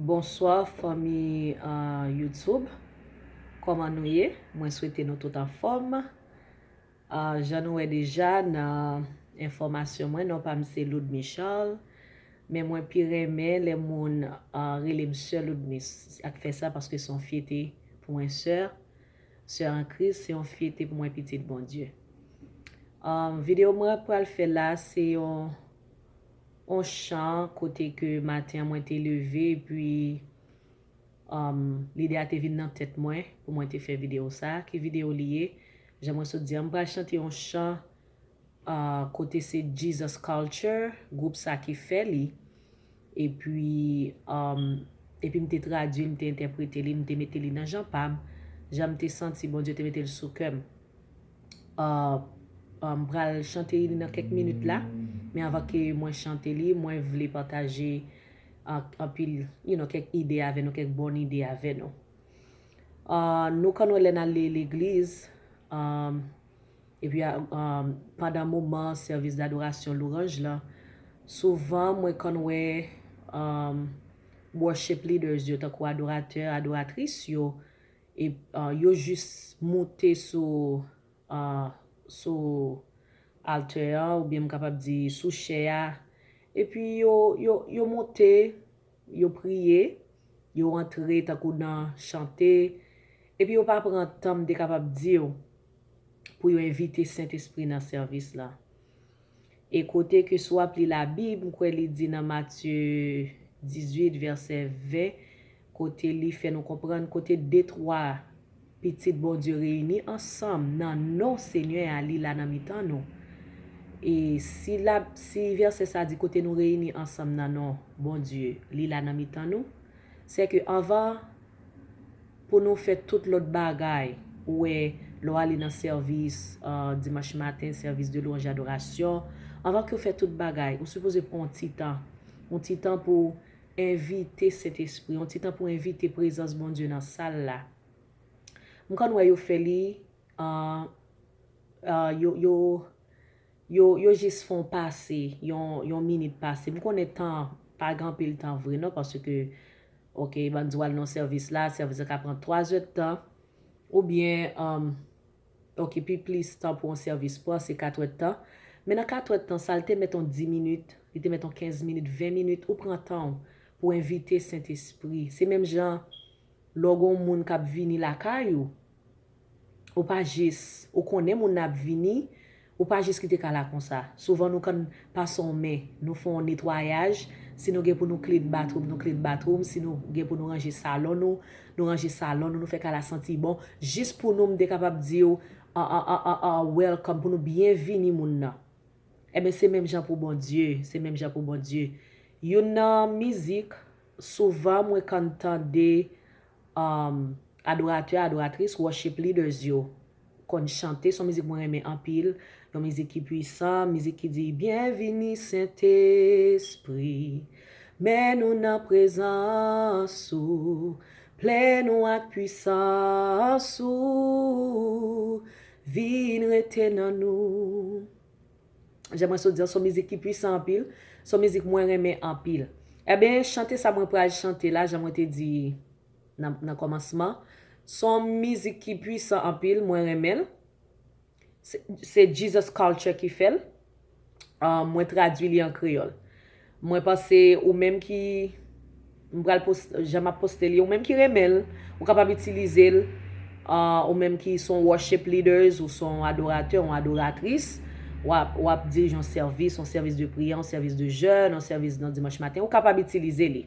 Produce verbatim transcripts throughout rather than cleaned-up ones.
Bonswa fanmi uh, YouTube. Kòman nou ye? Mwen swete nou tout anfòm. Uh, jan nou wè deja nan enfòmasyon mwen, non pa m se Loudmy Charles. Men mwen pi renmen lè moun uh, rele m sè Loudmy. Ak fè sa paske se yon fyete pou mwen sè. Sè an Kris, se yon fyete pou mwen pitit Bondye. Um, videyo mwen pral fè la se yon yon chan kote ke maten an mwen te leve epi um, lide a te vin nan tèt mwen pou mwen te fè videyo sa. Ki videyo li ye? Jan mwen sot di an, m pral chante yon chan uh, kote se Jesus Culture, gwoup sa ki fè li. Epi um, epi m te tradui l, m te entèprete li, m te mete li nan jan pa m, jan m te santi Bondye te mete l sou kè m. Uh, uh, m pral chante li nan kèk minit la, men anvan ke mwen chante li, mwen vle pataje anpil, you know, kèk ide avè nou, kèk bon ide avè nou. Uh, nou konn wè lè n ale legliz, um, epi uh, pandan moman sèvis dadorasyon louranj lan, souvan mwen konn wè um, worship leaders yo, tankou adoratè, adoratris yo, e uh, yo jis moute sou uh, sou altè a, oubyen m kapab di sou chè a. Epi yo, yo, yo monte, yo priye, yo antre tankou nan chante. Epi yo pa pran tan, m te kapab di w, pou yo envite Sentespri nan sèvis la. E kote ke si w ap li Labib, m kwè li di nan Matye dizuit, vèsè ven, kote li fè nou konprann, kote de twa pitit Bondye reyini ansanm nan non Senyè a, li la nan mitan nou. E si la, si vèsè sa di kote nou reyini ansanm nan non Bondye, li la nan mitan nou, se ke anvan pou nou fè tout lòt bagay, ou wè, lè w ale nan sèvis uh, dimanch maten, sèvis de louanj adorasyon, anvan ke w fè tout bagay, ou sipoze pran yon ti tan, yon ti tan pou envite Sentespri, yon ti tan pou envite prezans Bondye nan sal la. M konn wè yo fè li, uh, uh, yo, yo, yo, yo jis fè yon pase, yon, yon minit pase. M konnen tan, pa gen anpil tan vre non, paske, ok, ban n di w al nan sèvis la, sèvis la ka pran twa zè tan, oubyen, um, ok, pi plis tan pou yon sèvis pran, se kat èdtan. Men nan kat èdtan sa, l te mèt yon dis minit, li te mèt yon kenz minit, ven minit, ou pran tan w pou envite Sentespri. Se menm jan, lè w gen yon moun k ap vini lakay ou, ou pa jis, ou konnen moun nan ap vini, ou pa jis kite kay la konsa. Souvan nou konn pase yon men, nou fè yon netwayaj, si nou gen pou nou clean bathroom, nou clean bathroom, si nou gen pou nou ranje salon nou, nou ranje salon nou, nou fè kay la santi bon, jis pou nou, m te kapab di w, a, a, a, a, a, welcome, pou nou byenvini moun nan. Ebyen, se menm jan pou Bondye, se menm jan pou Bondye. Youn nan mizik, souvan mwen konn tande um, adoratè, adoratris, worship leaders yo konn chante, se yon mizik mwen renmen anpil, yon mizik ki pwisan, mizik ki di, Byenvini Sentespri, men nou nan prezans ou, plen nou ak pwisans ou, vin rete nan nou. Jan mwen sot di an, se yon mizik ki pwisan anpil, se yon mizik mwen renmen anpil. Ebyen, chante sa mwen pral chante la, jan mwen te di nan, nan kòmansman, se yon mizik ki pwisan anpil, mwen renmen l. Se, se Jesus Culture ki fè l. Ah, mwen tradui li an kreyòl. Mwen panse ou menm ki m pral post, jan m ap poste li, ou menm ki renmen l, ou kapab itilize l, ah, ou menm ki se yon worship leaders, ou se yon adoratè, yon adoratris, w ap, w ap dirije yon sèvis, yon sèvis de priyè, yon sèvis de jèn, yon sèvis nan dimanch maten, ou kapab itilize li.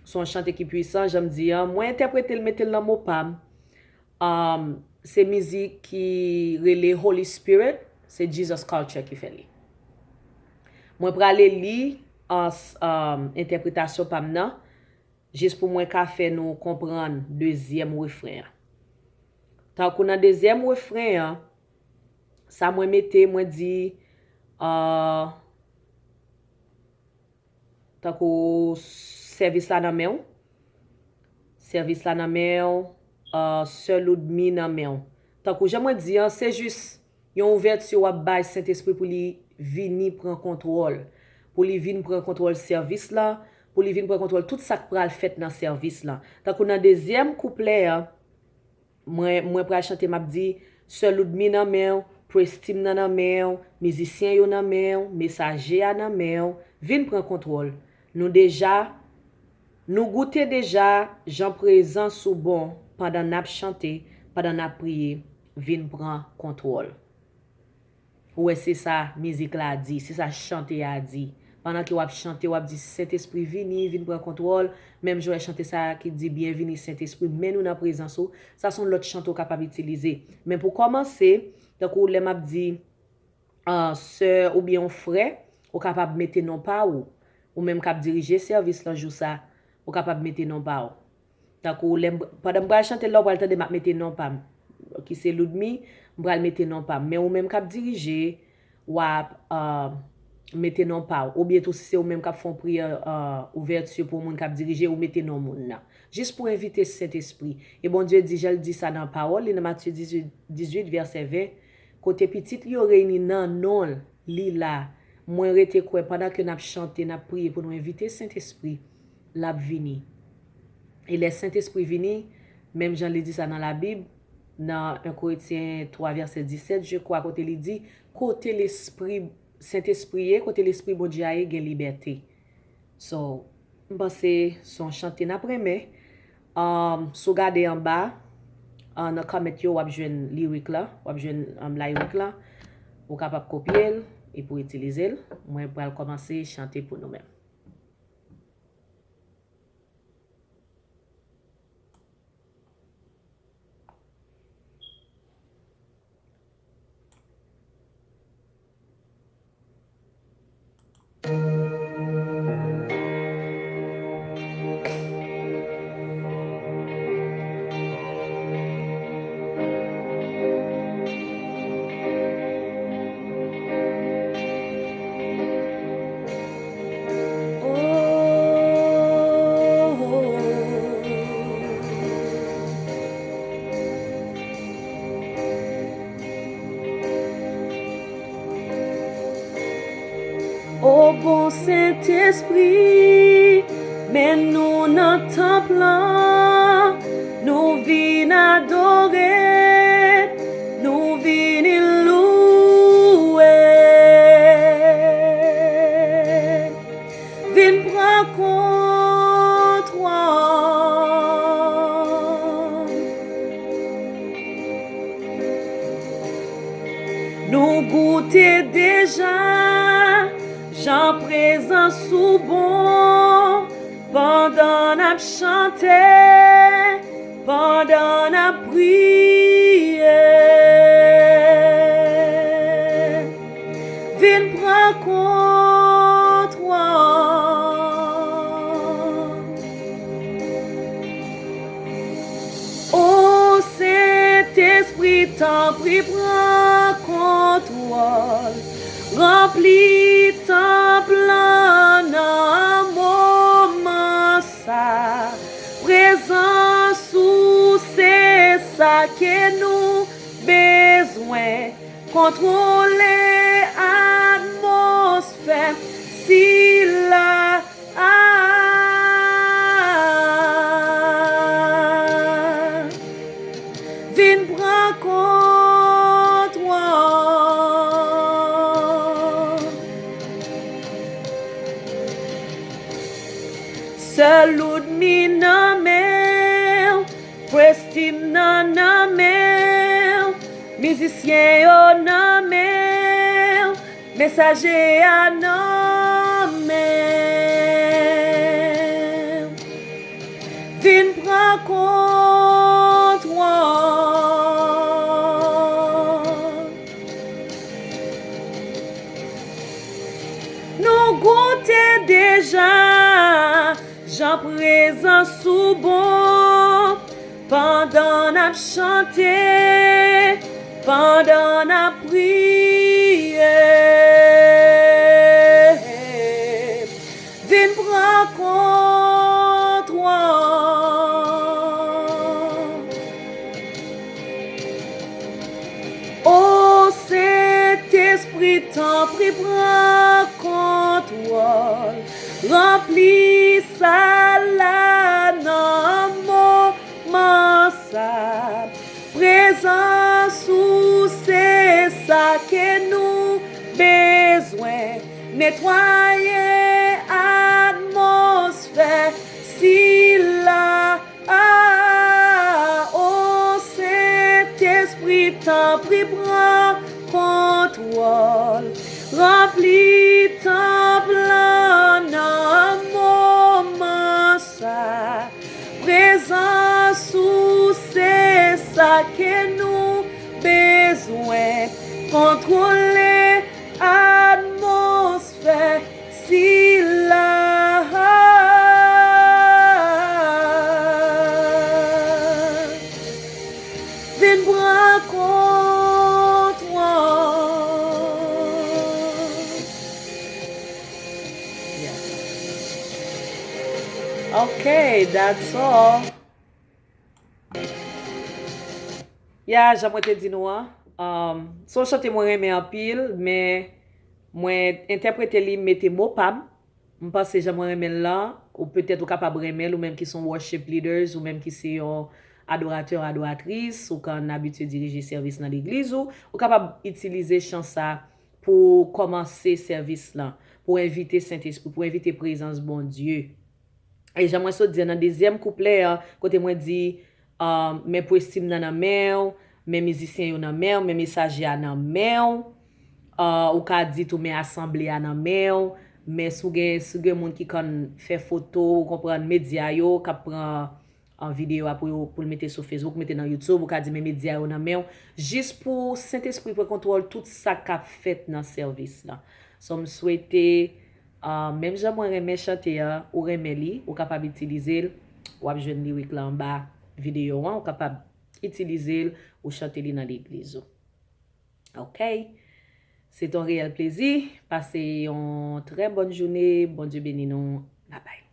Se yon chante ki pwisan, jan m di an, mwen entèprete l, mete l nan mo pa m. Um, se mizik ki rele Holy Spirit, se Jesus Culture ki fè li. Mwen prale li an um, entèpretasyon pa m nan, jis pou mwen ka fè nou konprann dezyèm refren an. Tankou nan dezyèm refren an, sa mwen mete, mwen di, uh, Tankou sèvis la nan men w. Sèvis la nan men w. Uh, sè Loudmy nan men w. Tankou jan mwen di an, se jis yon ouvèti w ap bay Sentespri pou li vini pran kontwòl. Pou li vin pran kontwòl sèvis la, pou li vin pran kontwòl tout sa k pral fèt nan sèvis lan. Tankou nan dezyèm kouplè a, mwen, mwen pral chante, m ap di, Sè Loudmi nan men w, Prestim nan nan men w, mizisyen yo nan men w, mesaje a nan men w, vin pran kontwòl. Nou deja, nou goute deja jan prezans ou bon pandan n ap chante, pandan n ap priye, vin pran kontwòl. Ou wè, se sa mizik la di, se sa chante a di. Pandan ke w ap chante, w ap di, Sentespri, vini, vin pran kontwòl. Menm jan w wè chante sa a ki di, Byenvini, Sentespri, men nou nan prezans ou. Sa se yon lòt chante w kapab itilize. Men pou kòmanse, tankou lè m ap di, ah, sè oubyen yon frè, ou kapab mete non pa ou. Ou menm k ap dirije sèvis lan jou sa, ou kapab mete non pa ou. Tankou lè m, pandan m pral chante l la, ou pral tande m ap mete non pa m. Ki se Loudmi, m pral mete non pa m. Men ou menm k ap dirije, w ap, ah, mete non pa w. Oubyen tou, si se ou menm k ap fè yon priyè, ah, ouvèti pou yon moun k ap dirije, ou mete non moun nan. Jis pou envite Sentespri. E Bondye di, jan l di sa nan pawòl li, nan Matye dizuit, dizuit, vèsè ven, kote pitit li yo reyini nan non li la. Mwen rete kwè, pandan ke n ap chante, n ap priye pou nou envite Sentespri, l ap vini. E lè Sentespri vini, menm jan li di sa nan Labib, nan en Korentyen twa vèsè disèt, je crois, kote li di, kote Lespri, Sentespri ye, kote Lespri Bondye a ye, gen libète. So, m panse se yon chante n ap renmen. Um, si w gade anba, uh, nan comment yo, w ap jwenn lirik la, w ap jwenn, um, lirik la. Ou kapab kopye l epi w itilize l. Mwen pral kòmanse chante pou nou menm. O bon Sentespri, men nou nan tanp lan, nou vin adore, nou vin louwe. Vin pran kontwòl. Nou goute deja jan prezans ou bon pandan n ap chante, pandan n ap priye. Vin pran kontwòl. O Sentespri, tanpri pran kontwòl. Ranpli tanp lan nan moman sa. Prezans ou se sa ke nou bezwen. Kontwole atmosfè sila a. Vin pran kontwòl. Sè Loudmi nan men w, Prestim nan nan men w, mizisyen yo nan men w, mesaje a nan men w. Vin pran kontwòl. Nou goute deja jan prezans ou bon. Pandan n ap chante, pandan n ap priye, vin pran kontwòl. O Sentespri, tanpri pran kontwòl, ranpli Netwaye atmosfè sila a, o Sentespri, tanpri pran kontwòl. Ranpli tanp lan nan moman sa. Prezans ou se sa ke nou bezwen. Kontwole atmosfè sila. Vin pran kontwòl. Yeah. Okay, that's all. Ya, jan mwen te di nou an, um, se yon chante mwen renmen anpil, men mwen entèprete li, m mete mo pa m. M panse jan mwen renmen l lan, ou petèt ou kapab renmen l, ou menm ki se yon worship leaders, ou menm ki se yon adoratè, yon adoratris, ou konn abitye dirije sèvis nan legliz ou, ou kapab itilize chan sa pou kòmanse sèvis lan, pou envite Sentespri, pou envite prezans Bondye. E jan mwen sot di an, nan dezyèm kouplè an, kote mwen di, ah, men pwesti m nan nan men w, men mizisyen yo nan men w, men mesaje a nan men w, ah, ou ka di tou men asanble a nan men w, men si w gen, si w gen moun ki konn fè foto, ou konprann, medya yo, k ap pran, ah, videyo a pou yo, pou l mete sou Facebook, mete nan YouTube, ou ka di men medya yo nan men w, jis pou Sentespri pran kontwòl tout sa k ap fèt nan sèvis lan. So, m swete, ah, menm jan mwen renmen chante a, ou renmen li, ou kapab itilize l, w ap jwenn lirik la anba videyo an, ou kapab itilize l, ou chante li nan legliz ou. Ok? Se t on reyèl plezi. Pase yon trè bòn jounen. Bondye beni nou. Babay.